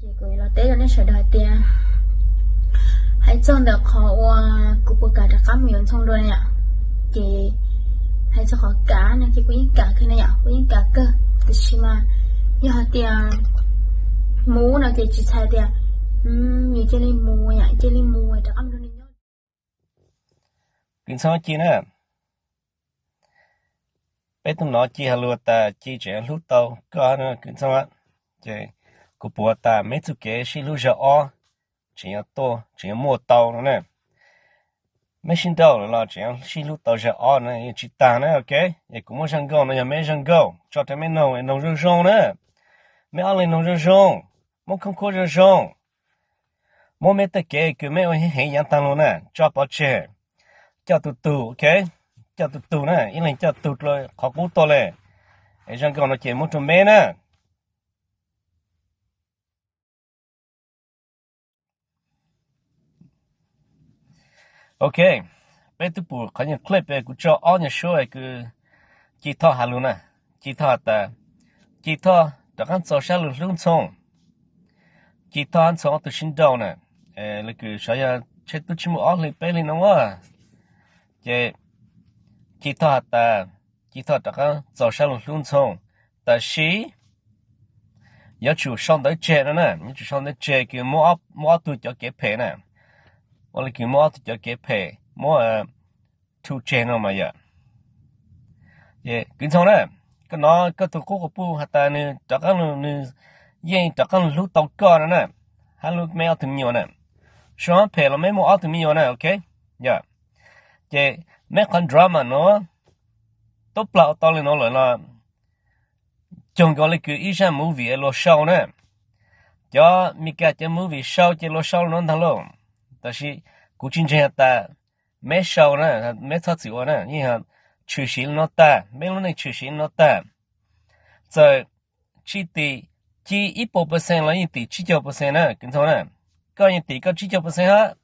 Ces kuv los teb rau nej sawv daws hais tias, hais txog ntawm qhov uas kuv puas kam rov qab mus yuav Ntxhoo dua na yom, ces hais txog qhov kam no ces kuv yeej kam kawg na yom, kuv yeej kam kawg. Tiam sis mas yog hais tias mus no ces tsis txhais tias yus cia li mus yom, cia li mus rov qab mus nrog nws nyob. Kwv Ntxhoo Ci na, peb tub nov Ci has lus tas Ci tseem hlub tau koj na kwv Ntxhoo. Ces kuv puas tas meb txoj kev sib hlub zaum ob tseem yuav tuaj, tseem yuav muaj tau no na. Meb sib nrauj lawm los tseem yuav sib hlub tau zaum ob na, yeej tsis tas na, ok. Es kuv muab zaj nkauj no yog meb zaj nkauj tso rau meb noog, noog zoo zoo na. Meb ob leeg noog zoo zoo, muab khoob khuab zoo zoo, muab meb tej kev kws meb ua heev heev yav tag los na tso pov tseg, coj tus tug, ok, coj tus tug na, ib leeg coj tug dlua qhov qub tuaj li. Es zaj nkauj no ces muab rau meb na. Ok, peb twb pum qhov nyuag clip kuv tso ob nyuag suab kws Ci Thoj has lus na. Ci Thoj has tas, Ci Thoj rov qab txaus sab lug hlub Ntxhoo. Ci Thoj hab Ntxhoo ob tug sib nrauj na, lawv kws xyov yog tsheb tub tsis muaj ob hli peb hli no a. Ces Ci Thoj has tas, Ci Thoj rov qab txaus sab lug hlub Ntxhoo, tab sis yuav tsum sau ntawv tseg no na, yuav tsum sau ntawv tseg kws muab ob tug cov kev phem na, ua li kws muab ob tug cov kev phem muab thu tseg no mas yom. Kwv Ntxhoo na, koj nov koj tug qub quas puj has tas nws rov qab, nws yeej rov qab hlub tau koj no na, hab hlub meb ob tug me nyuam na. Sua phem los meb muaj ob tug me nyuam na, ok. Yog ces meb qhov drama no tub plag ua tau li no lawm los cuag nkaus li kws ib zaj movie luag sau na. Cov Meskas cov movie sau ces luag sau li no ntag lauj. Tab sis kuv tsis ntseeg has tas meb sau na, meb txhob txwm ua na, yeej tshwm sim li no tag, meb lub neej tshwm sim li no tag. Txawm tsis tim Ci ib puas percent los yeej tim tsib caug percent na kwv Ntxhoo na. Koj yeej tim koj tsib caug percent hab.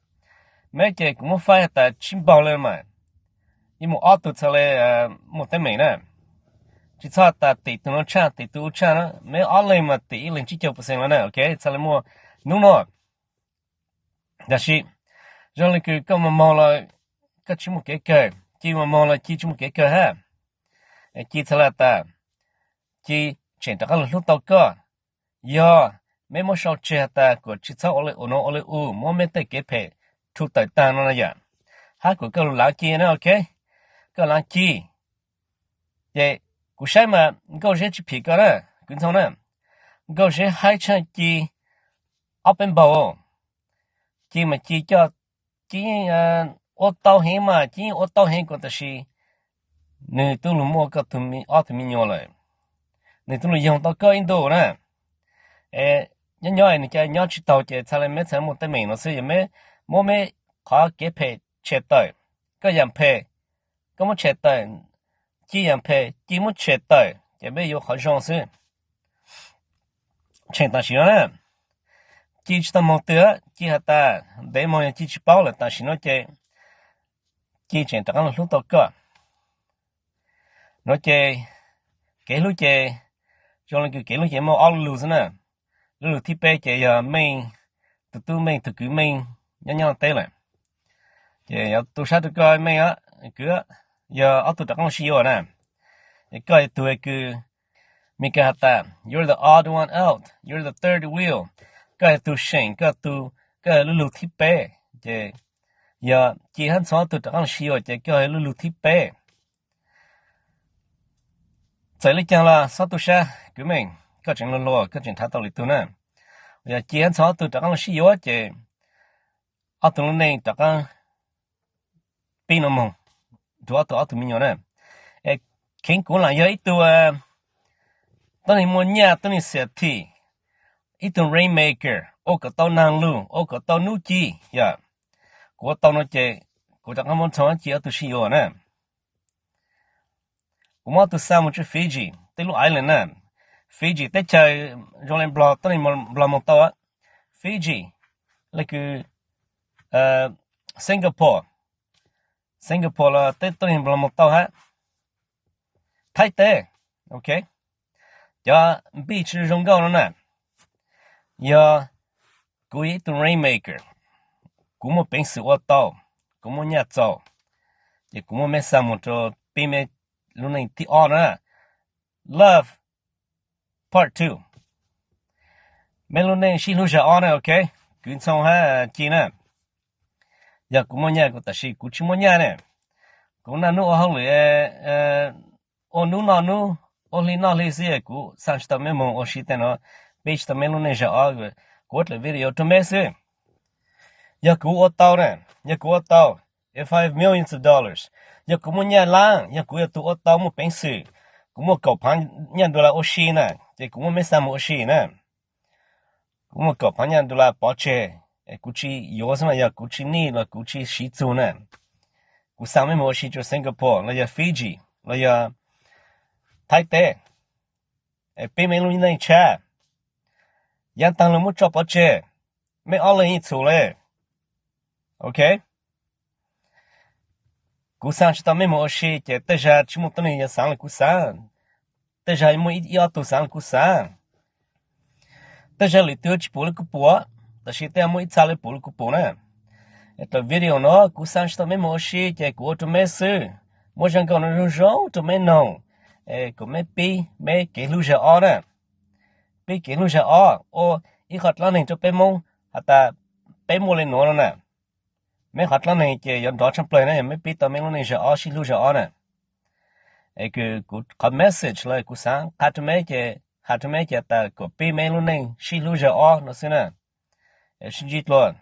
Meb ces kuv muab faib has tas tsib npaug li mas, yeej muaj ob tug txhad li muaj teeb meem na. Tsis txhob has tas tim tug no tshaj tim tug ub tshaj na, meb ob leeg mas tim ib leeg tsib caug percent los na, ok, txhad li muaj hnub no. Tab sis zoo li kws koj moog moog los koj tsis muaj kev kawg, Ci moog moog los Ci tsis muaj kev kawg hab. Ci txhad li has tas, Ci tseem rov qab lug hlub tau koj. Yog meb muab sau tseg has tas kuas tsis txhob ua li ua no ua li u, muab meb tej kev phem rhu tawm tag no na yom, hab kuas koj lug laav Ci na, ok, koj laav Ci. Ces kuv saib mas Nkauj Zeb tsis phim koj na, kwv Ntxhoo na. Nkauj Zeb haib tshaj Ci ob peb npaug. Ci mas Ci coj, Ci yeej ua tau heev mas, Ci yeej ua tau heev kuas, tab sis nws tub lug muaj koj ob tug me nyuam lawm, nws tub lug yoog tau koj ib ntu na. Es nyob nyob nws ca nyob tsis taug ces txhad li meb txhad muaj teeb meem no xwb. Yog meb muab meb qhov kev phem tshem tawm, koj yam phem koj muab tshem tawm, Ci yam phem Ci muab tshem tawm ces meb yuav qhov zoo xwb. Tsheej tam sim no na, Ci tsis tau moog twg, Ci has tas ntev moog yog Ci tsis paub lawm, tam sim no ces Ci tseem rov qab lug hlub tau koj. No ces kev hlub ces zoo li kws kev hlub ces muaj ob lu lug xwb na. Lu lug thib peb ces yog Meej, tus tub Meej, tus kwv Meej nyob nyob teb lawm. Ces yuav tu sab rau koj Meej, kwv, yog ob tug rov qab sib yuav na. Es koj yog tus kws Meskas has tas you're the odd one out, you're the third wheel. Koj yog tus seem, koj yog tus, koj yog lu lug thib peb. Ces yog Ci hab Ntxhoo ob tug rov qab sib yuav ces koj yog lu lug thib peb. Txawm li caag los txhob tu sab kwv Meej, koj tseem luag luag koj tseem nrhav tau lwm tug na. Yog Ci hab Ntxhoo ob tug rov qab sib yuav ces ob tug lub neej rov qab pib no moog rua ob tug, ob tug me nyuam na. Es kheev kuv lam yog ib tug tuab neeg muaj nyaj, tuab neeg xiam thim, ib tug rainmaker, ua kom tau naag lug, ua kom tau nub ci, yog kuv ua tau no ces kuv rov qab muab Ntxhoo Ci ob tug sib yuav na. Kuv muab ob tug xa mus tsi Fiji, tej lub island na. Fiji teb chaws zoo li Nplog, tuab neeg Nplog moog tau. Fiji, le kws Singapore, Singapore los tej tuab neeg Nplog moog tau hab. Thaib teb, ok, cov beach zoo nkauj no na. Yog kuv ib tug rainmaker, kuv muaj peev xwm ua tau, kuv muaj nyaj txaus, ces kuv muaj mej xa mus rau peb mej lub neej thib ob na. Love part two. Mej lub neej sib hlub zaum ob na, ok. Kwv Ntxhoo hab Ci na, yog kuv muaj nyaj, kuv tam sim kuv tsis muaj nyaj ne. Kuv naj nub ua hauj lwm, ua nub noj nub, ua hli noj hli xwb, kuv xaa tsis tau mej moog ua si tej no, peb tsis tau mej lub neej zaum ob. Kuv ua dlaim video rua mej xwb. Yog kuv ua tau na, yog kuv ua tau, if I have millions of dollars, yog kuv muaj nyaj lab, yog kuv yog tug ua tau muaj peev xwm, kuv muaj kaum phaav nyaj dollar ua si na, ces kuv muaj mej xa mus ua si na. Kuv muaj kaum phaav nyaj dollar pov tseg, kuv tsis yuav xwb mas yog kuv tsis nij los kuv tsis siv txug na, kuv xa mej mus ua si rua Singapore los yog Fiji los yog Thaib teb, peb mej lub neej tshab, yaav taag lug muab tso pov tseg, mej ob leeg yeej txhum le. Ok. Kuv xaa tsis tau mej mus ua si ces tej zag tsis muaj tuab neeg yuav xaav le kuv xaav, tej zag muaj ib ob tug xaav le kuv xaav, tej zag lwm tug tsis pum le kuv pum, tab sis tej zag muaj ib txha le pum le kuv pum na. Rau video no kuv xaa tsis tau mej mus ua si ces kuv ua rau mej xwb, muab zaj nkauj no zoo zoo rau mej noog, kom mej pib mej kev hlub zaum ob na. Pib kev hlub zaum ob, ua ib qhov dlaab neeg rau peb Moob has tas peb muaj le nuav no na. Meb qhov dlaab neeg ces yuav nrov tshaaj plawg na, yog meb pib tau meb lub neej zaum ob sib hlub zaum ob na. Es kuv qhov message los kuv xaav qha rau meb ces, has rau meb ces tas kom pib meb lub neej sib hlub zaum ob no xwb na. Es sib ntsib dlua.